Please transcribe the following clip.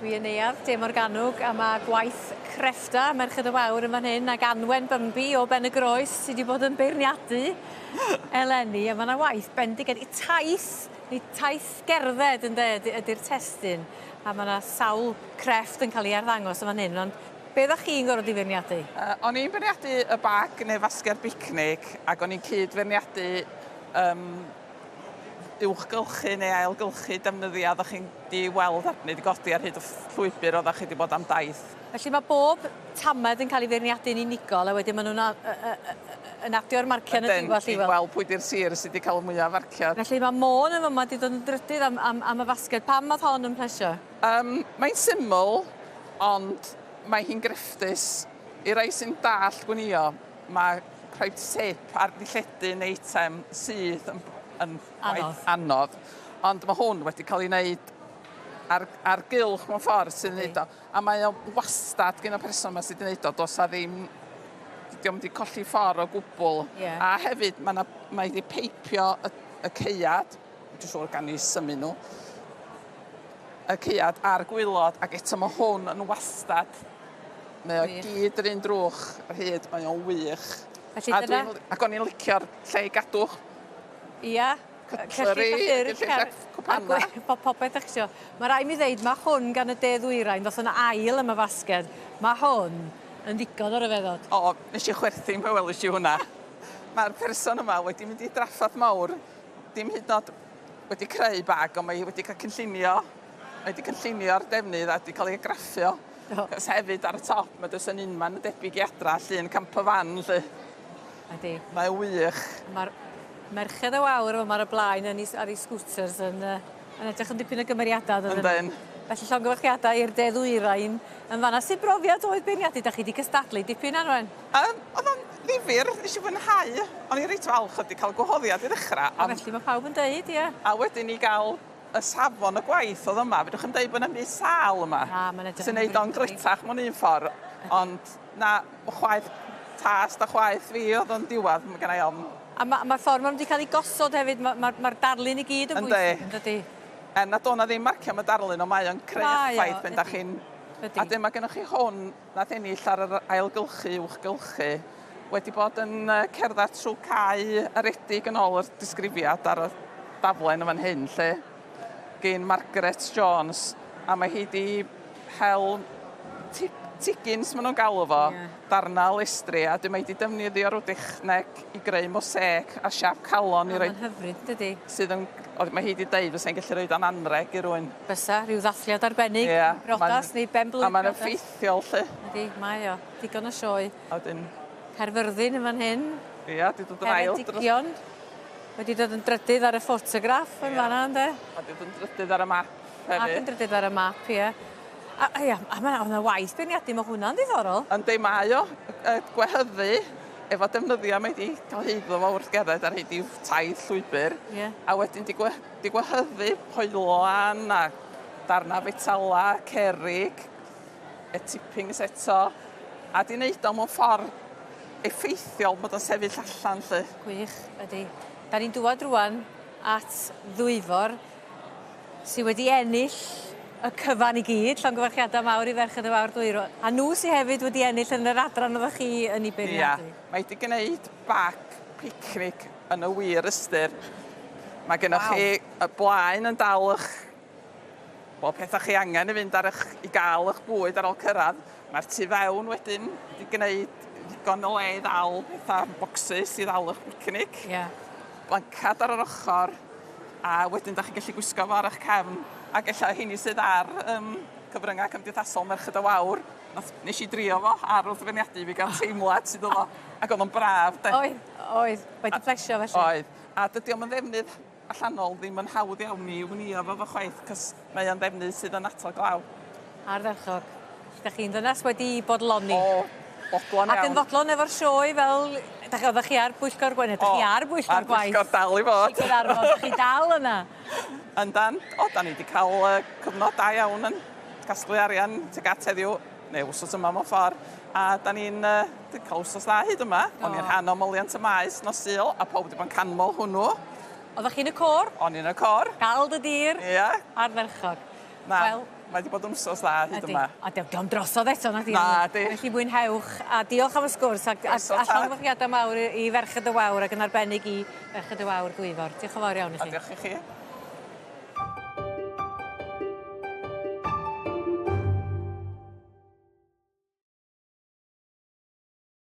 Dwi yn Neuadd De Morgannwg a ma' gwaith creffta Merched y Wawr yn fan hyn ag Anwen Bymbi o Ben y Groes sy 'di bod yn beirniadu eleni a ma' 'na waith bendigedig taith neu taith gerdded ynde ydi ydi'r testun a ma' 'na sawl crefft yn ca'l 'i arddangos yn fan hyn ond be' oddach chi'n gorod 'i feirniadu? Yy o'n i'n beirniadu y bag neu fasged bicnic ag o'n i'n cyd-feirniadu yym uwchgylchu neu ailgylchu defnyddiau oeddech chi'n 'di weld ar, neu 'di godi ar hyd y llwybr oeddech chi 'di bod am daith. Felly mae bob tamed yn cael ei feirniadu'n unigol a wedyn maen nhw'n yn adio'r marciau yn y diwedd Ydyn, i weld pwy 'di'r sir sydd 'di cael y mwyaf o farciau. Felly mae Môn yn fama 'di dod yn drydydd am, am, am y fasged. Pam oedd hon yn plesio? Um, mae'n syml, ond mae hi'n grefftus. I rai sy'n dallt gwnïo, mae rhoi tip ar ddilledu neu eitem syth yn, yn anodd. anodd. Ond mae hwn wedi cael ei wneud ar, ar gylch mewn ffordd sy'n wneud o. A mae o wastad gen y person yma sydd wedi wneud o, does a ddim, dydy o'm wedi colli ffordd o gwbl. Yeah. A hefyd, mae, na, mae wedi peipio y, y caead, dwi'n siŵr gan i symud nhw, y caead a'r gwaelod, ac eto mae hwn yn wastad. Mae o gyd yr un drwch ar hyd, mae o'n wych. Felly a dyna... Dwi'n, ac o'n i'n licio'r lle i gadw'ch Ia. Cutlery, cwpana. Popeth dach chi isio. Ma' rai' mi ddeud ma' hwn gan y De Ddwyrain ddoth yn ail am y fasged. Ma' hwn yn ddigon o ryfeddod. O, nes i chwerthin pan welish i hwnna. Ma'r person yma wedi mynd i draffath mawr, dim hyd yn o'd wedi creu bag, ond mae hi wedi cael cynllunio, mae wedi cynllunio'r defnydd a wedi cael ei argraffio. Do. Cos hefyd ar y top mae does yn unman yn debyg i adra, llun camper van 'lly. Ydi. Mae o wych. Ma'r merched y wawr yma ar y blaen yn 'u ar 'u scooters yn yy yn edrych yn dipyn o gymeriada dydyn? Yndyn. Felly llongyfarchiadau i'r De Ddwyrain yn fanna. Sut brofiad oedd beirniadu? Dach chi 'di cystadlu dipyn Anwen? Yym o'dd o'n ddifyr, nesh i fwynhau. O'n i reit falch o 'di ca'l gwahoddiad i ddechra A felly ma' pawb yn deud ie. A wedyn i ga'l y safon y gwaith o'dd yma, fedrwch chi'm deud bo' na'm byd sâl yma. Na ma'n edrych Sy'n neud o'n gletach mewn un ffor ond na chwaeth tast a chwaeth fi o'dd o'n diwadd ma' gennai ofn. A ma' ma'r ffor ma' n'w 'di ca'l 'u gosod hefyd ma' ma'r ma'r darlun i gyd yn bwysig yndydi? Er nad o' 'na ddim marcia am y darlun on' mae o'n creu effaith pan 'dach chi'n Ydi. A 'dyn ma' gynnoch chi hwn nath ennill ar yr ailgylchu uwchgylchu wedi bod yn cerdded trwy cae aredig yn ôl yr disgrifiad ar y daflen yn fan hyn 'lly gin Margaret Jones a mae hi 'di hel tip tigins ma' nw'n galw fo. Ie. Darna o lestri a 'dyn mae 'di defnyddio rw dechneg i greu mosaic a siâp calon i roi... O ma'n hyfryd yndydi? Sydd yn o mae hi 'di deud fysa hi'n gallu roid o'n anreg i rywun. Fysa, rhyw ddathliad arbennig. Ie. Priodas neu ben-blwydd. A ma'n effeithiol 'lly. Yndi mae o. Digon o sioe. A wedyn... Caerfyrddin yn fan hyn. Ia, 'di dod yn ail dros... Ceredigion. Wedi dod yn drydydd ar y ffotograff yn fan 'na ynde? A 'di dod yn drydydd ar y map hefyd. Ac yn drydydd ar y map, ie. A a ia, a ma' 'na waith beirniadu, ma' hwnna'n ddiddorol. Yndi mae o. Y gwehyddu efo defnyddia mae 'di ca'l heiddo fo wrth gerdded ar hyd i'w taith llwybyr. Ie. A wedyn 'di gwe- 'di gwehyddu hoelan a darna fetala, cerrig, y tippings eto, a 'di neud o mewn ffor effeithiol bod o'n sefyll allan 'lly. Gwych, ydi. 'Dan ni'n dŵad rŵan at Ddwyfor sy wedi ennill y cyfan i gyd, llongyfarchiadau mawr i Ferched y Wawr Dwyro. A nhw sy hefyd wedi ennill yn yr adran oeddech chi yn ei beirniadu. Ia, mae 'di gneud bag picnic yn y wir ystyr. Mae gennoch chi y blaen yn dal 'ych bob peth chi angen i fynd ar eich, i gael eich bwyd ar ôl cyrraedd. Mae'r tu fewn wedyn wedi gwneud ddigon o le i ddal pethau, bocsys i ddal eich picnic. Yeah. Blancad ar yr ochr, a wedyn da chi'n gallu gwisgo fo ar eich cefn. Ac ella rheini sydd ar um, cyfryngau cymdeithasol Merched y Wawr, nath, nes i drio fo ar wrth feirniadu fi gael teimlad sydd oedd o, ac oedd o'n braf de. Oedd, oedd, wedi plesio felly. Oedd, a dydy o'm yn ddefnydd allanol ddim yn hawdd iawn i wnïo fo fo chwaith 'cos mae o'n ddefnydd sydd yn atal glaw. Ardderchog. Dach chi'n ddynas wedi bodloni. O, bodlon iawn. Ac yn fodlon efo'r sioe fel dach oddach chi ar bwyllgor gwe- ne' 'dych chi ar bwyllgor gwaith. Ar bwyllgor dal i fod. Sir Gaernarfon, 'dych chi dal yna. Yndan. O, 'dan ni 'di ca'l yy cyfnod da iawn yn casglu arian tuag at heddiw, neu wsos yma mewn ffor, a 'dan ni'n yy 'di ca'l wsos dda hyd yma. Do. O'n i'n rhan o moliant y maes nos Sul a pawb 'di bod yn canmol hwnnw. Oddach chi'n y côr? O'n i yn y côr. Dal dy dir. Ia. Ardderchog. Na. Wel, Mae 'di bod yn wsos dda hyd yma. A 'di o'm drosodd eto nadi? Na 'di. Felly mwynhewch a diolch am y sgwrs ac a, a llongyfarchiadau mawr i Ferched y Wawr ac yn arbennig i Ferched y Wawr Dwyfor. Diolch yn fawr iawn i chi. A diolch i chi.